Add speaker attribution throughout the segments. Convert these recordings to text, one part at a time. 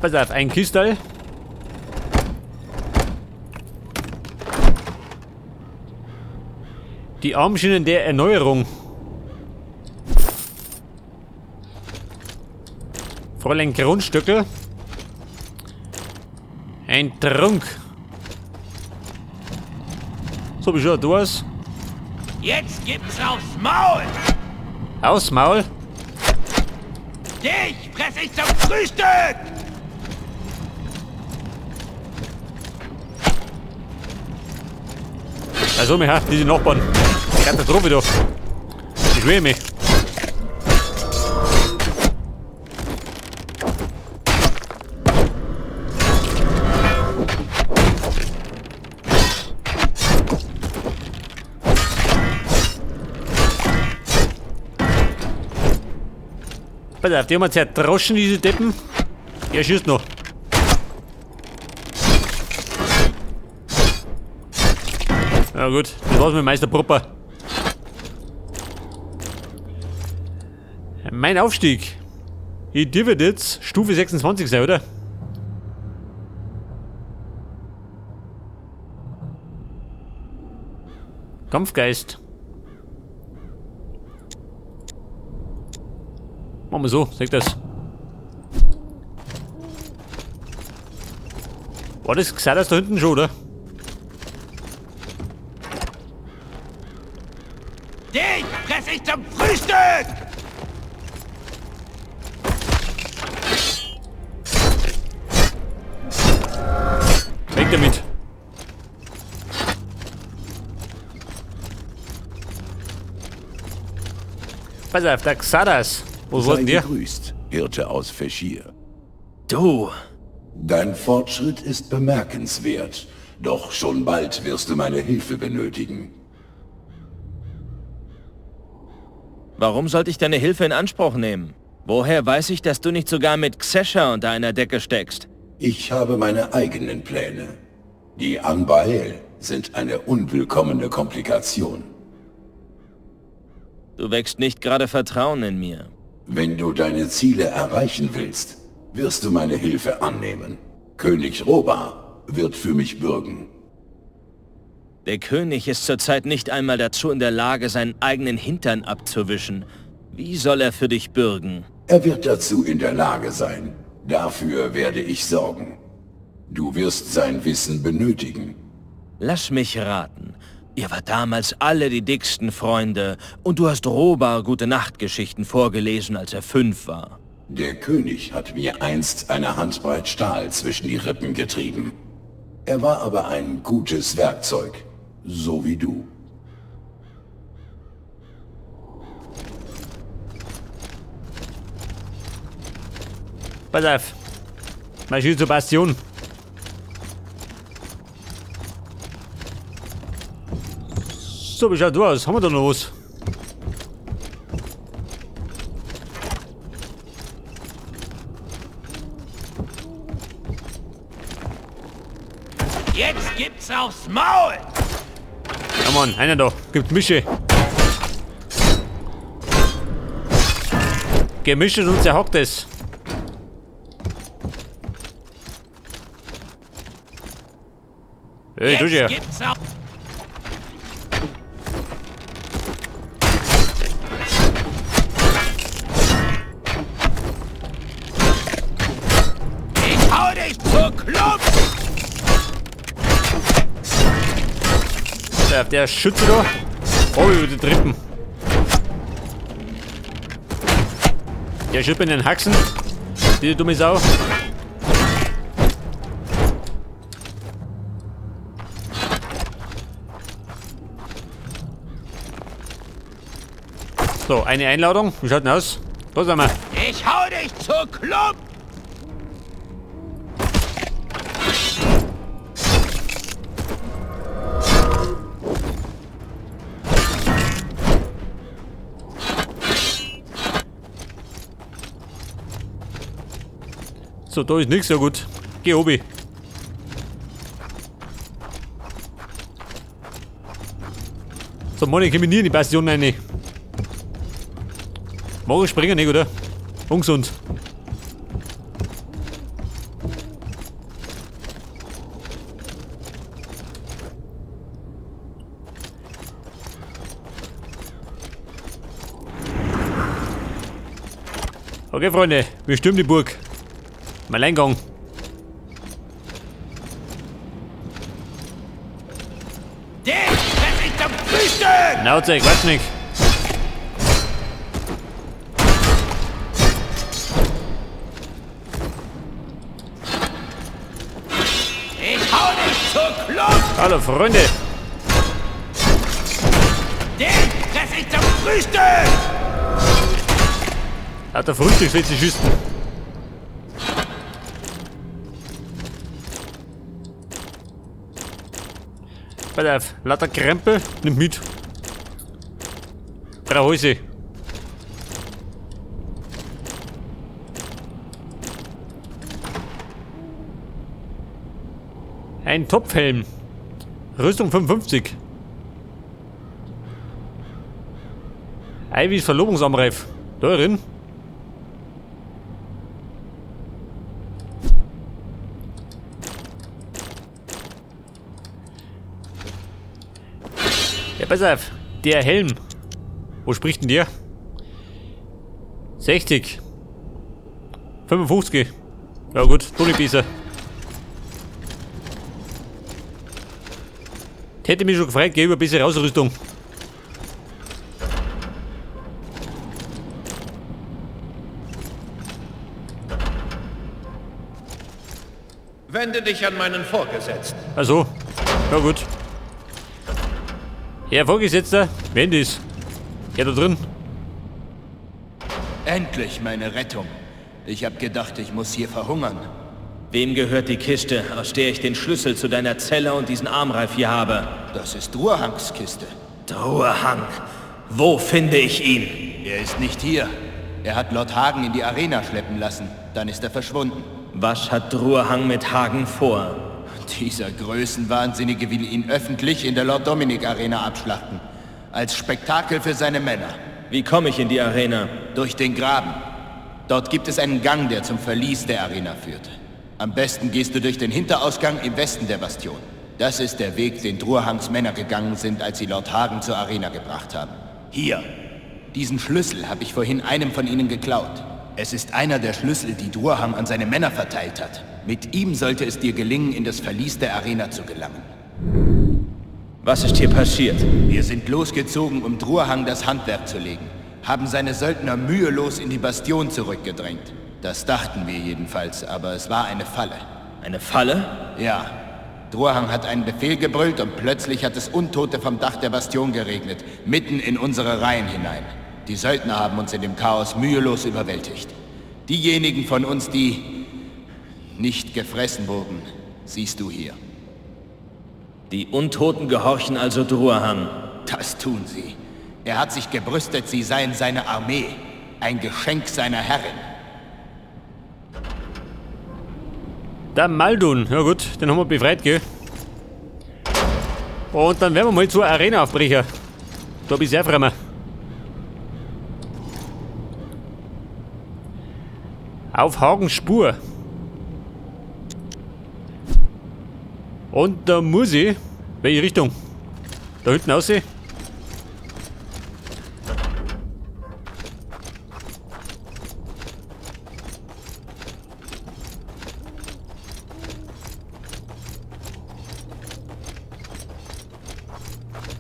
Speaker 1: Pass auf, ein Kistal. Die Armschienen der Erneuerung. Fräulein Grundstöckel. Ein Trunk. So, wie schaut du aus?
Speaker 2: Jetzt gibt's aufs Maul!
Speaker 1: Aufs Maul?
Speaker 2: Dich fress ich zum Frühstück!
Speaker 1: Also, mir diese Nachbarn. Katastrophe doch. Ich will mich. Pass auf, die haben wir zerdroschen, diese Deppen. Er schießt noch. Ja gut, das war's mit Meister Proper. Mein Aufstieg. Ich wird jetzt Stufe 26 sein, oder? Kampfgeist. Machen wir so, sag das. War das Xardas da hinten schon, oder?
Speaker 2: Dich fress ich zum Frühstück!
Speaker 1: Weg damit! Pass auf, der Xardas. Wo
Speaker 3: Sei
Speaker 1: war denn der?
Speaker 3: gegrüßt, Hirte aus Feschir.
Speaker 4: Du!
Speaker 3: Dein Fortschritt ist bemerkenswert, doch schon bald wirst du meine Hilfe benötigen.
Speaker 4: Warum sollte ich deine Hilfe in Anspruch nehmen? Woher weiß ich, dass du nicht sogar mit Xesha unter einer Decke steckst?
Speaker 3: Ich habe meine eigenen Pläne. Die Anbael sind eine unwillkommene Komplikation.
Speaker 4: Du wächst nicht gerade Vertrauen in mir.
Speaker 3: Wenn du deine Ziele erreichen willst, wirst du meine Hilfe annehmen. König Rhobar wird für mich bürgen.
Speaker 4: Der König ist zurzeit nicht einmal dazu in der Lage, seinen eigenen Hintern abzuwischen. Wie soll er für dich bürgen?
Speaker 3: Er wird dazu in der Lage sein. Dafür werde ich sorgen. Du wirst sein Wissen benötigen.
Speaker 4: Lass mich raten. Ihr wart damals alle die dicksten Freunde und du hast Rhobar Gute-Nacht-Geschichten vorgelesen, als er 5 war.
Speaker 3: Der König hat mir einst eine Handbreit Stahl zwischen die Rippen getrieben. Er war aber ein gutes Werkzeug, so wie du.
Speaker 1: Pass auf. Marschier zur Bastion. So, wie schaut du aus? Haben wir da noch was?
Speaker 2: Jetzt gibt's aufs Maul!
Speaker 1: Ja Mann, einer da. Gibt Mische. Gemischtes und zerhacktes. Hey, du
Speaker 2: Jetzt
Speaker 1: hier.
Speaker 2: gibt's auf... Ich hau dich zur Klump!
Speaker 1: Der Schütze da. Oh, über die Treppen. Der schützt in den Haxen. Diese dumme Sau. So, eine Einladung. Wie schaut denn aus? Da sind wir.
Speaker 2: Ich hau dich zur Klump!
Speaker 1: So, da ist nix so gut. Geh, Obi. So, Mann, ich komm nie in die Bastion rein. Mag ich springen nicht, oder? Ungesund. Okay, Freunde, wir stürmen die Burg. Mal Eingang.
Speaker 2: Dich fress ich zum Frühstück!
Speaker 1: Schnauze, quatsch nicht.
Speaker 2: Ich hau dich zur Klump!
Speaker 1: Hallo, Freunde.
Speaker 2: Dich fress ich zum Frühstück!
Speaker 1: Hat der Frühstückswitze schießen. Pass auf, lauter Krempel, nimmt mit. 3 Häuser. Ein Topfhelm. Rüstung 55. Ivys Verlobungsanreif. Da drin. Ja, pass auf. Der Helm. Wo spricht denn der? 60. 55. Ja gut, Toni besser. Ich hätte mich schon gefreut, gell, über ein bisschen Ausrüstung.
Speaker 5: Wende dich an meinen Vorgesetzten.
Speaker 1: Ach so. Ja gut. Herr Vorgesetzter, wer denn das? Ja, da drin.
Speaker 5: Endlich meine Rettung. Ich hab gedacht, ich muss hier verhungern.
Speaker 4: Wem gehört die Kiste, aus der ich den Schlüssel zu deiner Zelle und diesen Armreif hier habe?
Speaker 5: Das ist Druhrhangs Kiste.
Speaker 4: Druhrhang? Wo finde ich ihn?
Speaker 5: Er ist nicht hier. Er hat Lord Hagen in die Arena schleppen lassen. Dann ist er verschwunden.
Speaker 4: Was hat Druhrhang mit Hagen vor?
Speaker 5: Dieser Größenwahnsinnige will ihn öffentlich in der Lord Dominic Arena abschlachten. Als Spektakel für seine Männer.
Speaker 4: Wie komme ich in die Arena?
Speaker 5: Durch den Graben. Dort gibt es einen Gang, der zum Verlies der Arena führt. Am besten gehst du durch den Hinterausgang im Westen der Bastion. Das ist der Weg, den Druhrhangs Männer gegangen sind, als sie Lord Hagen zur Arena gebracht haben. Hier. Diesen Schlüssel habe ich vorhin einem von ihnen geklaut. Es ist einer der Schlüssel, die Druhrhang an seine Männer verteilt hat. Mit ihm sollte es dir gelingen, in das Verlies der Arena zu gelangen.
Speaker 4: Was ist hier passiert?
Speaker 5: Wir sind losgezogen, um Druhrhang das Handwerk zu legen. Haben seine Söldner mühelos in die Bastion zurückgedrängt. Das dachten wir jedenfalls, aber es war eine Falle.
Speaker 4: Eine Falle?
Speaker 5: Ja. Druhrhang hat einen Befehl gebrüllt und plötzlich hat es Untote vom Dach der Bastion geregnet, mitten in unsere Reihen hinein. Die Söldner haben uns in dem Chaos mühelos überwältigt. Diejenigen von uns, die nicht gefressen wurden, siehst du hier.
Speaker 4: Die Untoten gehorchen also Druhrhang.
Speaker 5: Das tun sie. Er hat sich gebrüstet, sie seien seine Armee. Ein Geschenk seiner Herrin.
Speaker 1: Der Maldun, ja gut, den haben wir befreit, gell? Und dann werden wir mal zur Arena aufbrechen. Da bin ich sehr frei. Auf Hagens Spur. Und da muss ich... Welche Richtung? Da hinten aussehen?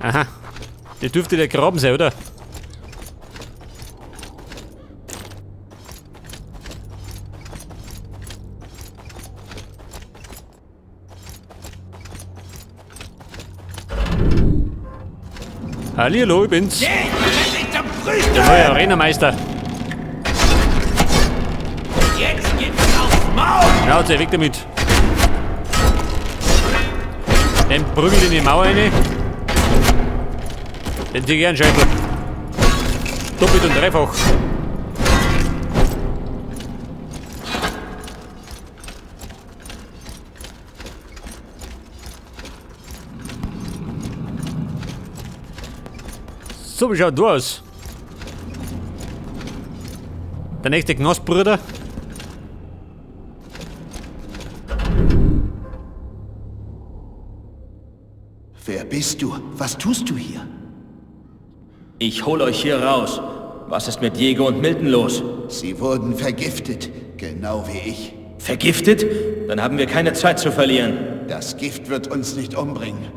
Speaker 1: Aha. Das dürfte der Graben sein, oder? Hallihallo, ich bin's. Der neue Arenameister.
Speaker 2: Jetzt geht's aufs Maul!
Speaker 1: Schnauze, weg damit. Den prügel in die Mauer rein. Den zieh ich einen Scheitel. Doppelt und dreifach. So, wie schaut du aus? Der nächste Knastbruder.
Speaker 6: Wer bist du? Was tust du hier?
Speaker 4: Ich hol euch hier raus. Was ist mit Diego und Milton los?
Speaker 5: Sie wurden vergiftet, genau wie ich.
Speaker 4: Vergiftet? Dann haben wir keine Zeit zu verlieren.
Speaker 5: Das Gift wird uns nicht umbringen.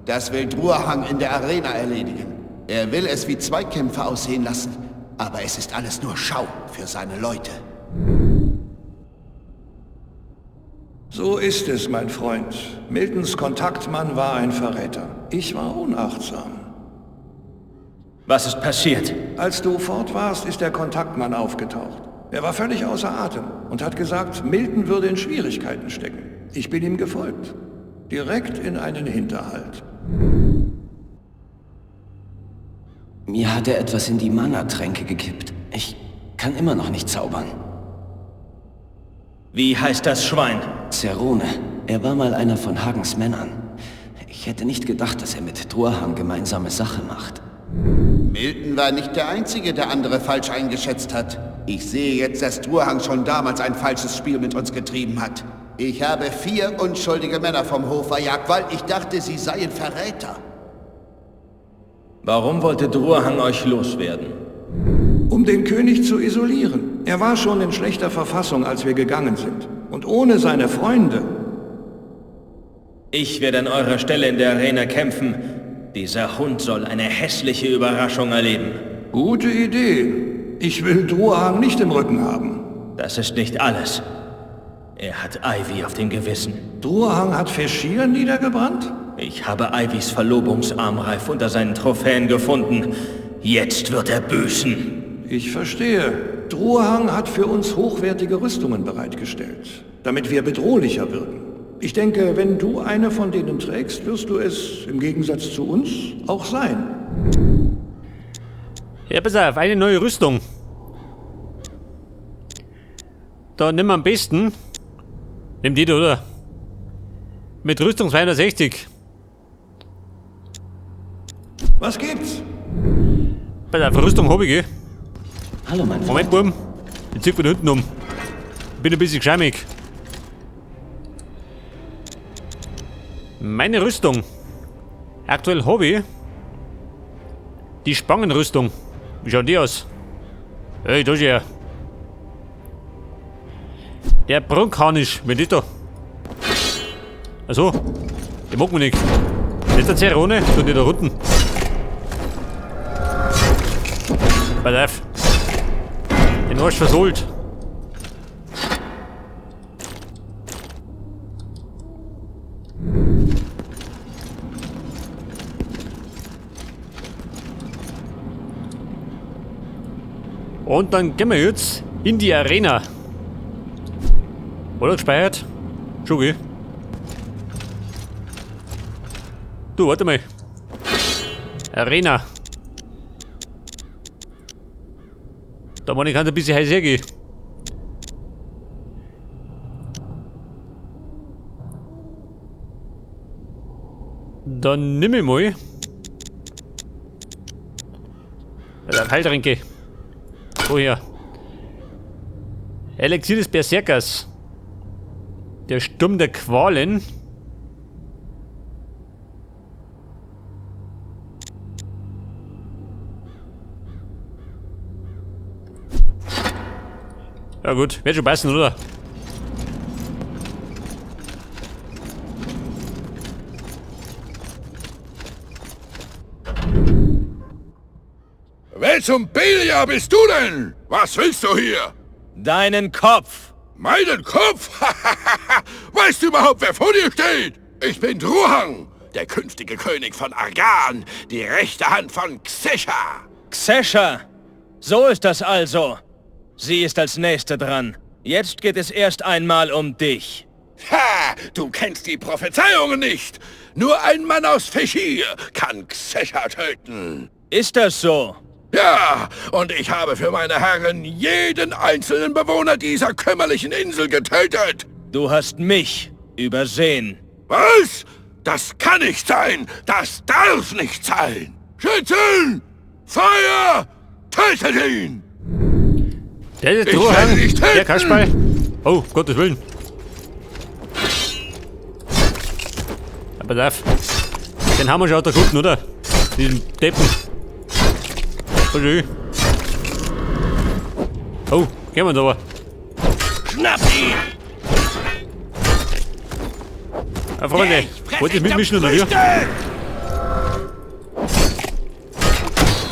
Speaker 5: Das will Druahang in der Arena erledigen. Er will es wie Zweikämpfe aussehen lassen, aber es ist alles nur Schau für seine Leute.
Speaker 6: So ist es, mein Freund. Miltons Kontaktmann war ein Verräter. Ich war unachtsam.
Speaker 4: Was ist passiert?
Speaker 6: Als du fort warst, ist der Kontaktmann aufgetaucht. Er war völlig außer Atem und hat gesagt, Milton würde in Schwierigkeiten stecken. Ich bin ihm gefolgt. Direkt in einen Hinterhalt.
Speaker 7: Mir hat er etwas in die Mana-Tränke gekippt. Ich kann immer noch nicht zaubern.
Speaker 4: Wie heißt das Schwein?
Speaker 7: Zerone. Er war mal einer von Hagens Männern. Ich hätte nicht gedacht, dass er mit Druahang gemeinsame Sache macht.
Speaker 5: Milton war nicht der Einzige, der andere falsch eingeschätzt hat. Ich sehe jetzt, dass Druahang schon damals ein falsches Spiel mit uns getrieben hat. Ich habe 4 unschuldige Männer vom Hof verjagt, weil ich dachte, sie seien Verräter.
Speaker 4: Warum wollte Druahang euch loswerden?
Speaker 6: Um den König zu isolieren. Er war schon in schlechter Verfassung, als wir gegangen sind. Und ohne seine Freunde.
Speaker 4: Ich werde an eurer Stelle in der Arena kämpfen. Dieser Hund soll eine hässliche Überraschung erleben.
Speaker 6: Gute Idee. Ich will Druahang nicht im Rücken haben.
Speaker 4: Das ist nicht alles. Er hat Ivy auf dem Gewissen.
Speaker 6: Druahang hat Feschir niedergebrannt?
Speaker 4: Ich habe Ivys Verlobungsarmreif unter seinen Trophäen gefunden. Jetzt wird er büßen.
Speaker 6: Ich verstehe. Druahang hat für uns hochwertige Rüstungen bereitgestellt, damit wir bedrohlicher wirken. Ich denke, wenn du eine von denen trägst, wirst du es, im Gegensatz zu uns, auch sein.
Speaker 1: Ja, pass auf, eine neue Rüstung. Da nimm am besten... Nimm die da, oder? Mit Rüstung 260.
Speaker 6: Was gibt's?
Speaker 1: Pass auf, Rüstung hab ich, gell?
Speaker 7: Hallo, mein Freund.
Speaker 1: Moment, Burm. Ich zieh von hinten um. Bin ein bisschen geschämig. Meine Rüstung. Aktuell hab ich die Spangenrüstung. Wie schaut die aus? Ey, da ist er. Der Prunkharnisch. Wer ist da? Achso. Den mag man nicht. Das ist der Zerone. So, die da unten. Pass auf. Den Arsch versohlt. Und dann gehen wir jetzt in die Arena. Oder gespeichert? Schon, gell? Du, warte mal. Arena. Da meine ich, kann ein bisschen heiß hergehen. Dann nimm ich mal. Heiltränke. Woher? Elixier des Berserkers. Der Sturm der Qualen. Ja gut, wird schon passen, oder?
Speaker 3: Wer zum Beliar bist du denn? Was willst du hier?
Speaker 4: Deinen Kopf!
Speaker 3: Meinen Kopf? Weißt du überhaupt, wer vor dir steht? Ich bin Druahang, der künftige König von Argan, die rechte Hand von Xesha.
Speaker 4: Xesha? So ist das also. Sie ist als Nächste dran. Jetzt geht es erst einmal um dich.
Speaker 3: Ha! Du kennst die Prophezeiungen nicht! Nur ein Mann aus Feschir kann Xesha töten.
Speaker 4: Ist das so?
Speaker 3: Ja, und ich habe für meine Herren jeden einzelnen Bewohner dieser kümmerlichen Insel getötet.
Speaker 4: Du hast mich übersehen.
Speaker 3: Was? Das kann nicht sein! Das darf nicht sein! Schützen! Feuer! Tötet ihn!
Speaker 1: Der ist
Speaker 3: Ich werde dich töten!
Speaker 1: Der Kasperl. Oh, Gottes Willen. Aber darf. Den haben wir schon da unten, oder? Diesen Deppen. So schön. Oh, gehen wir da.
Speaker 2: Schnappt ihn!
Speaker 1: Ja, Freunde, wollt ihr mitmischen oder wie?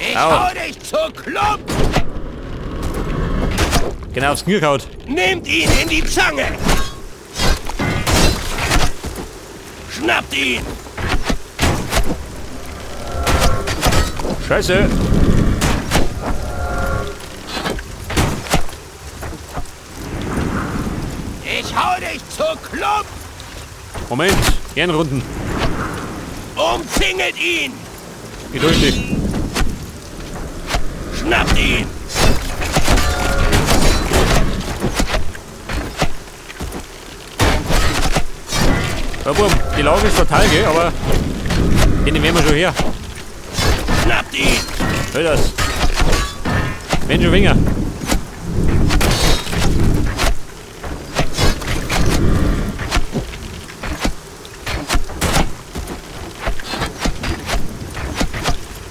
Speaker 2: Ich hau dich zu Klump!
Speaker 1: Genau aufs Knie gehauen.
Speaker 2: Nehmt ihn in die Zange! Schnappt ihn!
Speaker 1: Scheiße!
Speaker 2: Ich hau dich zu Klump!
Speaker 1: Moment, Ehrenrunden.
Speaker 2: Umzingelt ihn!
Speaker 1: Geduld dich.
Speaker 2: Schnappt ihn!
Speaker 1: Ja, Bub, die Lage ist total, gell, aber den nehmen wir schon her.
Speaker 2: Schnappt ihn!
Speaker 1: Hör das. Wenn schon weniger.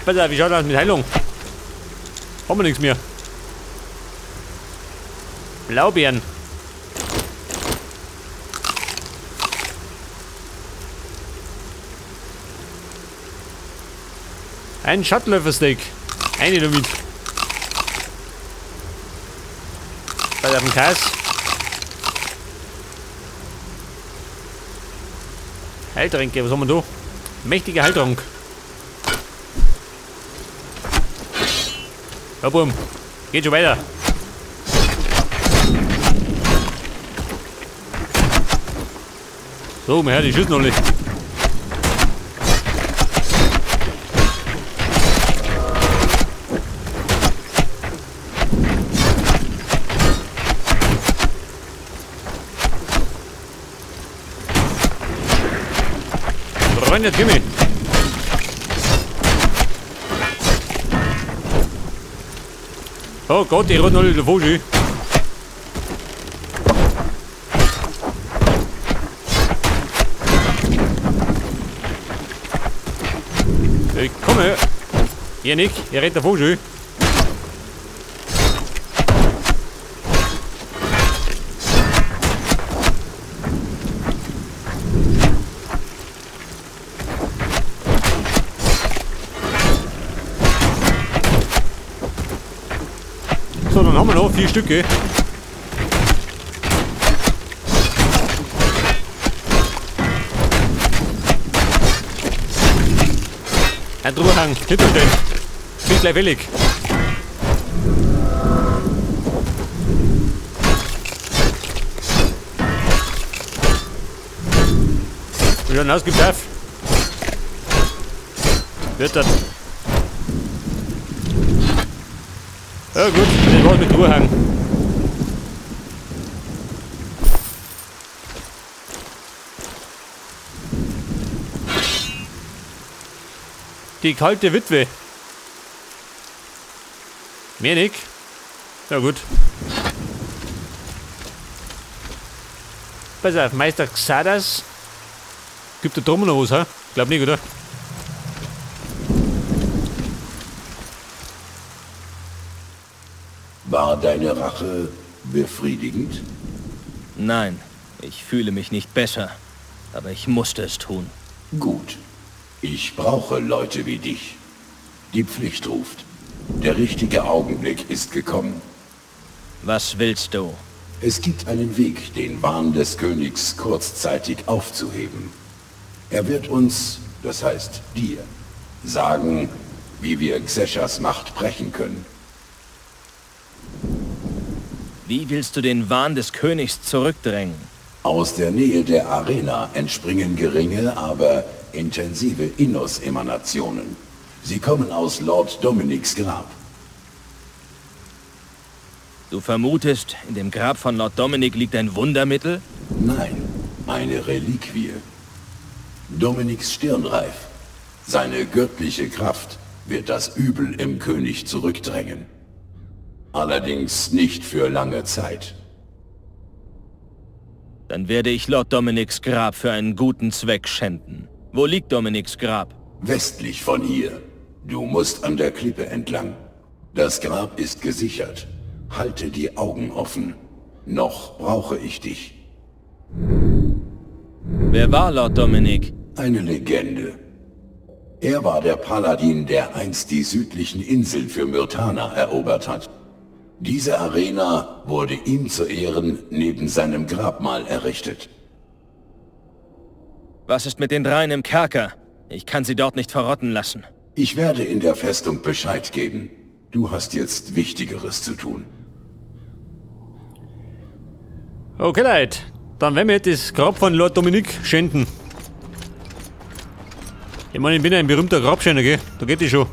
Speaker 1: Pass auf, wie schaut das mit Heilung? Haben wir nichts mehr. Blaubeeren. Ein Schattenlöffelsteak. Eine damit. Bei auf dem Kass. Heiltränke, was haben wir da? Mächtiger Heiltrank. Ja, Bum. Geht schon weiter. So, mein Herr, die schießen noch nicht. Freunde, Gimme. Oh Gott, die rennen alle davon schon. Ich komme. Ihr nicht, ihr rennt davon schon. So, dann haben wir noch 4 Stücke. Ein Druhang, hinterstehen. Bin gleich willig. Wie schaut denn aus? Gibt's auf? Wird das. Ja gut, das war's mit Druhang. Die kalte Witwe. Mehr nicht. Ja gut. Pass auf, Meister Xardas. Gibt da drum noch was, hä? Glaub nicht, oder?
Speaker 3: War deine Rache befriedigend?
Speaker 4: Nein, ich fühle mich nicht besser. Aber ich musste es tun.
Speaker 3: Gut. Ich brauche Leute wie dich. Die Pflicht ruft. Der richtige Augenblick ist gekommen.
Speaker 4: Was willst du?
Speaker 3: Es gibt einen Weg, den Wahn des Königs kurzzeitig aufzuheben. Er wird uns, das heißt dir, sagen, wie wir Xeshas Macht brechen können.
Speaker 4: Wie willst du den Wahn des Königs zurückdrängen?
Speaker 3: Aus der Nähe der Arena entspringen geringe, aber intensive Innos-Emanationen. Sie kommen aus Lord Dominiks Grab.
Speaker 4: Du vermutest, in dem Grab von Lord Dominik liegt ein Wundermittel?
Speaker 3: Nein, eine Reliquie. Dominiks Stirnreif. Seine göttliche Kraft wird das Übel im König zurückdrängen. Allerdings nicht für lange Zeit.
Speaker 4: Dann werde ich Lord Dominiks Grab für einen guten Zweck schänden. Wo liegt Dominiks Grab?
Speaker 3: Westlich von hier. Du musst an der Klippe entlang. Das Grab ist gesichert. Halte die Augen offen. Noch brauche ich dich.
Speaker 4: Wer war Lord Dominik?
Speaker 3: Eine Legende. Er war der Paladin, der einst die südlichen Inseln für Myrtana erobert hat. Diese Arena wurde ihm zu Ehren neben seinem Grabmal errichtet.
Speaker 4: Was ist mit den dreien im Kerker? Ich kann sie dort nicht verrotten lassen.
Speaker 3: Ich werde in der Festung Bescheid geben. Du hast jetzt Wichtigeres zu tun.
Speaker 1: Okay, Leute. Dann werden wir das Grab von Lord Dominik schänden. Ich meine, ich bin ja ein berühmter Grabschänder, gell? Da geht die schon.